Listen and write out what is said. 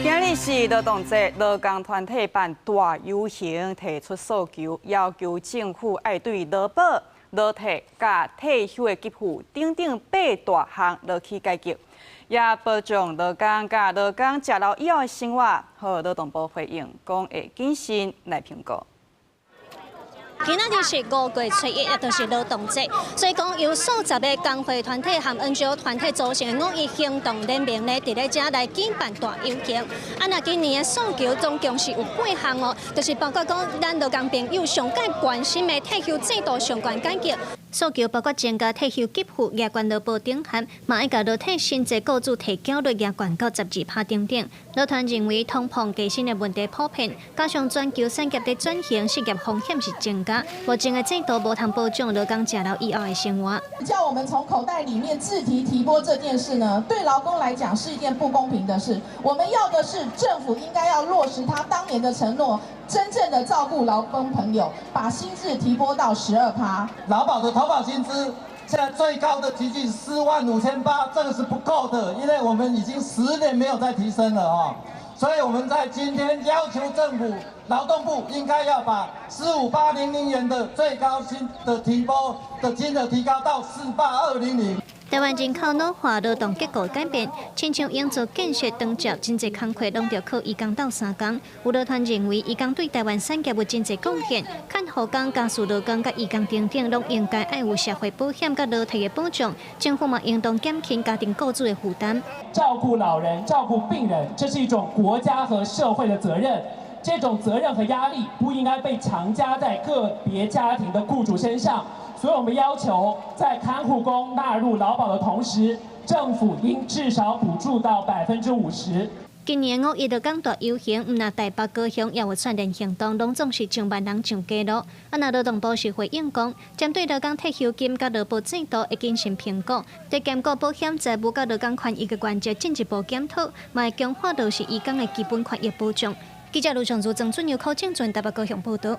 今日是勞動節，勞工團體辦大遊行，提出訴求，要求政府愛對勞保、勞退佮退休的給付等等八大項落去改革，也保障勞工佮勞工食老以後的生活。予勞動部回應，講會謹慎來評估。今仔日是5月初1，也就是勞動節，所以講由數十个工會團體和 NGO 團體組成的五一行動聯盟呢，佇咧遮來舉辦大遊行。啊，若今年的訴求總共是有八項哦，就是包括講咱勞工朋友上蓋關心的退休制度相關改革。訴求包括增加退休給付、額懸勞保頂限，嘛愛共勞退新制僱主提繳率額懸到12趴等等。勞團認為通膨加薪的問題普遍，加上全球產業佇轉型，失業風險是增加，目前的制度無通保障勞工食老以後的生活。叫我們從口袋裡面自提提撥這件事呢，對勞工來講是一件不公平的事。我們要的是政府應該要落實他當年的承諾，真正的照顧勞工朋友，把新制提撥到12趴。勞保的投保薪資現在最高的接近45,800，這個是不夠的，因為我們已經10年沒有再提升了哦。所以我們在今天要求政府勞動部應該要把45800元的最高薪的提撥的金額提高到48200。台灣人口老化，勞動結構改變，親像營造建設、長照，真濟工課攏著靠移工鬥相共。有勞團認為，移工對台灣產業有真濟貢獻，看護工、家事勞工佮移工等等，攏應該愛有社會保險佮勞退的保障。政府嘛應當減輕家庭僱主的負擔。照顧老人、照顧病人，這是一種國家和社會的責任。這種責任和壓力不應該被強加在個別家庭的僱主身上。所以我們要求，在看護工納入勞保的同時，政府應至少補助到50%。今年五一勞工大遊行，毋但台北、高雄也有串聯行動，攏總是上萬人上街路。啊，若勞動部是回應講，針對勞工退休金佮勞保制度會謹慎評估，對兼顧保險財務佮勞工權益的原則進一步檢討，嘛會強化落實移工的基本權益保障。記者盧尚如、曾俊佑、柯正俊台北高雄報道。